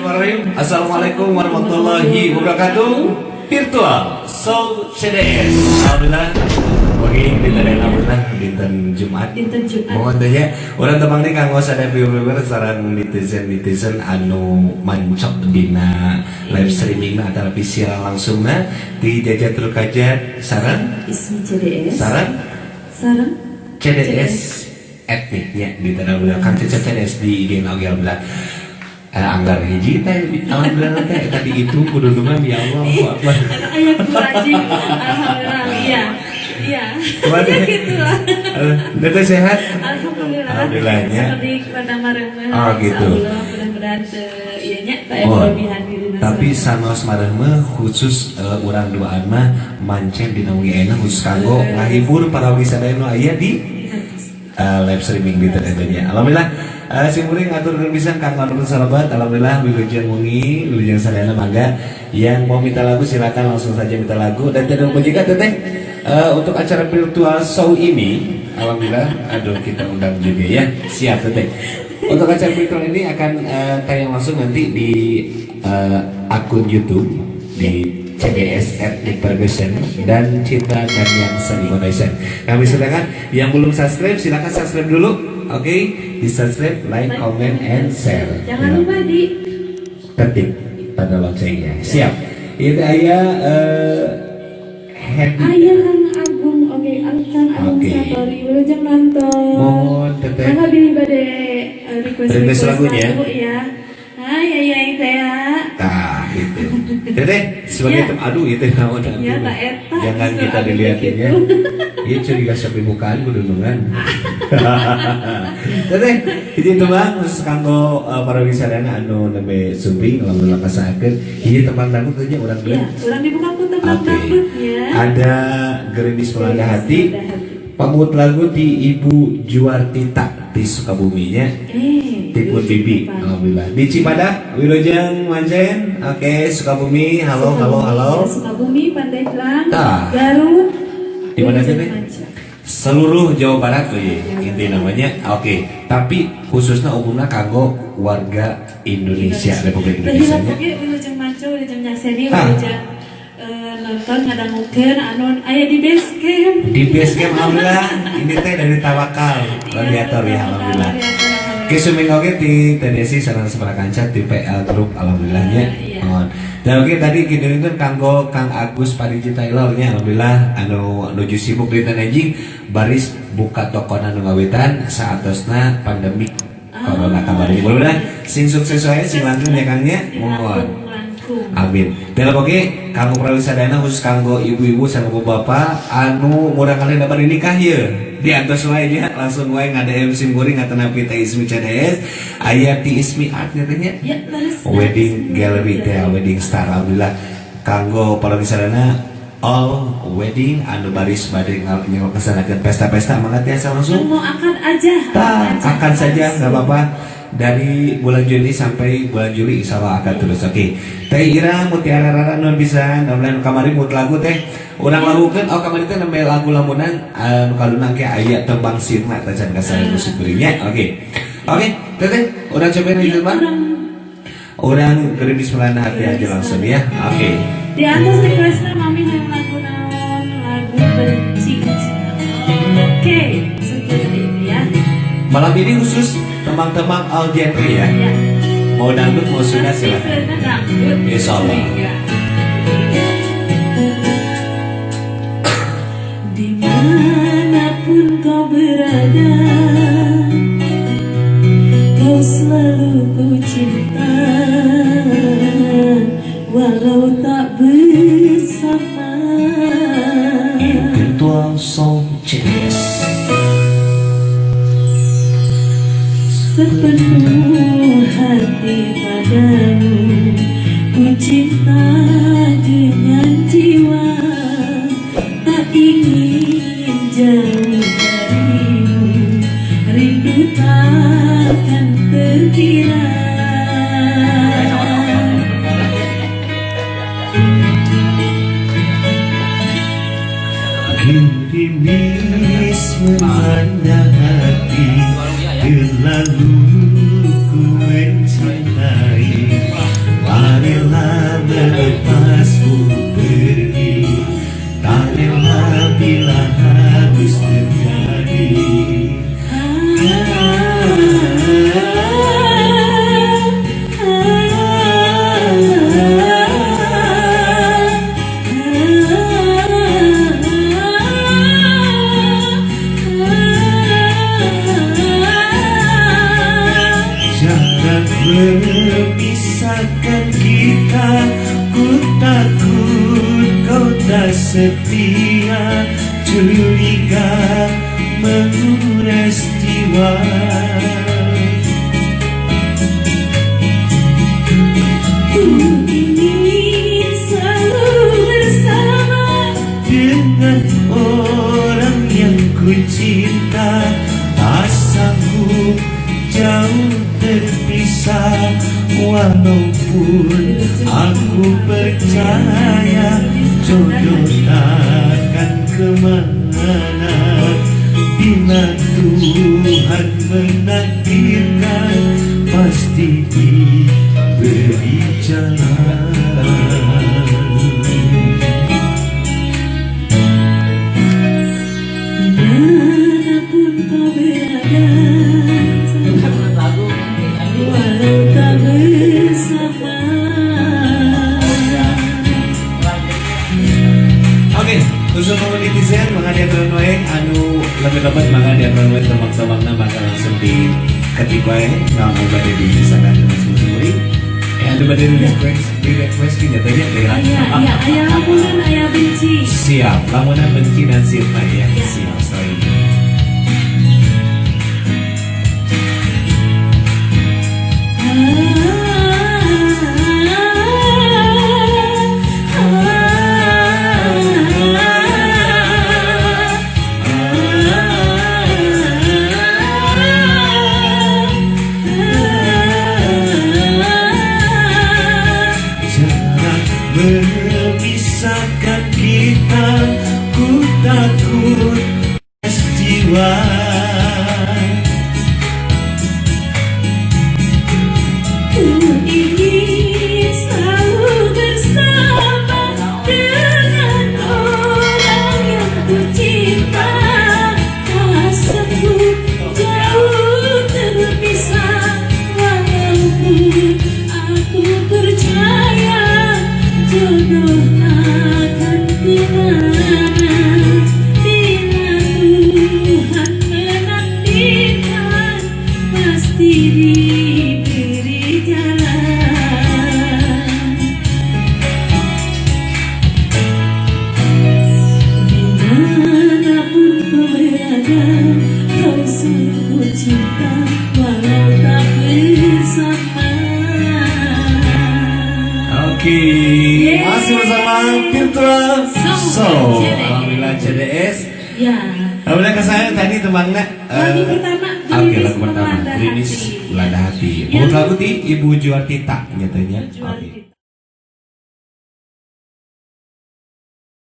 Bismillahirrahmanirrahim. Assalamualaikum warahmatullahi wabarakatuh. Virtual Show CDS. Alhamdulillah. Oke, dinten alhamdulillah dinten Jumat. Dinten Jumat. Mohon teh nya urang tepang deui kanggo sadaya viewer sareng netizen-netizen anu mancok dina live streaming atau siaran langsungna di Jajat Rukajat sareng Ismi CDS. Sareng sareng CDS etniknya di tanah alhamdulillah Kang Cecep CDS di IG na oge alhamdulillah. Anggar hiji teh alhamdulillah teh tadi itu kudunungan ya Allah Akbar. Aya kurang alhamdulillah iya. Iya. Gitu lah. Teteh sehat? Alhamdulillah. Alhamdulillahnya. Seperti pada mareumeun. Oh gitu. Insyaallah mudah-mudahan ieu nya teh Oh, kelebihan diri. Tapi sanos mareumeun khusus urang duaan mah mancen dina wengi ayeuna khusus kanggo ngahibur para wisata nu aya di live streaming di nya. Alhamdulillah sim kuring ngaturkeun pisan kanggo anu salabat. Alhamdulillah wilujeng wengi, wilujeng sadayana mangga yang mau minta lagu silakan langsung saja minta lagu dan tidak lupa juga teteh untuk acara virtual show ini alhamdulillah aduh kita undang juga ya. Siap teteh. Untuk acara virtual ini akan tayang langsung nanti di akun YouTube di CDS Ethnic Percussion dan Cinta dan Yang Seni Foundation. Kami silakan yang belum subscribe silakan subscribe dulu. Oke, okay? Di subscribe, like, comment, and share. Jangan lupa di ketik tanda loncengnya. Siap. Itu ayah Happy. Ayah Kang Agung, oke, Kang Agung okay. Satori, wilujeng nonton. Mohon teteh. Mangga bilih bade request lagunya. Lagu ya. Hai ayah teh ya. Nah, gitu. Teteh sebagai ya. Tem aduh itu naon ya, tak eta. Jangan kita dilihatin ya. Iya curiga sampai bukaan kudunungan. Teteh, itu tembang khusus kanggo para wisadana anu nembe sumping alhamdulillah kasaakeun. Ieu tembang dangdut teh nya urang Iya, urang dibuka ku tembang okay. dangdutnya. Ada Gerimis Melanda Hati. Pamut lagu di Ibu Juartita di Sukabuminya. Tipun Bibi, alhamdulillah. Di Cibadak, wilujeng mancen. Oke, Sukabumi, halo halo halo. Sukabumi, Pandeglang, Tah. Garut. Di mana sih? Seluruh Jawa Barat tuh ya, inti namanya. Oke, tapi khususnya umumnya kanggo warga Indonesia, Republik Indonesia. Oke, wilujeng manco, wilujeng nyakseni, wilujeng nonton ngadangukeun anu aya di base camp. Di base camp alhamdulillah. Ini teh dari Tawakal Radiator ya alhamdulillah. Oke, suming oge di TDC sareng sabaraha di PL Group alhamdulillahnya. Mohon. Dan oke tadi kitu kanggo Kang Agus Pariji Taylor nya alhamdulillah anu nuju sibuk di Tanejing baris buka tokona nu ngawitan saatosna pandemi corona kamari. Mudah-mudahan sing sukses wae sing langgeng ya Kang nya. Mohon. Amin. Dan oke kanggo prawisadana khusus kanggo ibu-ibu sareng bapak anu murang kali dapat nikah ye. Diantos wae nya langsung wae nga-DM sim kuring atanapi teh Ismi CDS aya ti Ismi Art nya teh nya. Ya, Wedding Gallery teh Wedding Star alhamdulillah kanggo para wisatana all wedding anu baris bade ngelakesanakeun pesta-pesta mangga tiasa langsung. Mau akad aja. Tah, akad saja enggak apa-apa. Dari bulan Juni sampai bulan Juli insya Allah akan terus. Oke. Teh Ira Mutiara Rara nun pisan alhamdulillah kamari mut lagu teh urang lagukeun oh kamari teh nembe lagu lamunan nu kaduna ke aya tembang sirna teh can kasare musik nya. Oke. Oke, teteh urang cobain ieu mah. Urang Gerimis Melanda Hati aja langsung ya. Oke. Di atas requestna mami hayang lagu naon? Lagu Benci. Oke, seperti ini ya. Malam ini khusus tembang-tembang all genre ya. Ya. Mau dangdut mau Sunda silakan. Insya Allah. Dimanapun kau berada, kau selalu ku cinta, walau tak bersama. Virtual Song CDS. Sepenuh hati padamu, ku cinta dengan jiwa, tak ingin jauh darimu, rindu takkan terkira. Gerimis melanda hati, terlalu ku mencintai. Setia. Curiga mengures jiwa. Ku ingin selalu bersama dengan orang yang ku cinta. Tak sanggup jauh terpisah, walaupun aku percaya jodoh takkan kemana. Bila Tuhan menakdirkan, pasti diberi jalan. Dimanapun kau berada, walau tak bersama. Oke, khusus untuk netizen maka diaturan wae anu lebih-lebih maka diaturan wae tembak-tembakna maka langsung di ketik wae naon anu bade disangkan sumuri. Anu bade di request, di request ki nyatanya deh. Aya, aya, aya lamunan, aya benci. Siap, lamunan benci dan sirna ya. Ya. Siap, sorry. Jarak memisahkan kita, ku takut jiwa. Ku ingin selalu bersama dengan orang yang ku cinta. Tak sanggup jauh terpisah, walaupun aku percaya jodoh takkan kemana. Bila Tuhan menakdirkan, pasti diberi jalan. Dimanapun kau berada, kau sungguh ku cinta, walau tak bersama. Oke, masih bersama Virtual Soul Soul. CDS. Alhamdulillah CDS. Ya. Alhamdulillah kesayangan tadi tembangna. Lagu pertama, Oke, Gerimis lagu pertama, Melanda Gerimis Hati. Melanda Hati. Yang Buat lagu ti Ibu Juartita nyatanya. Juartita. Oke.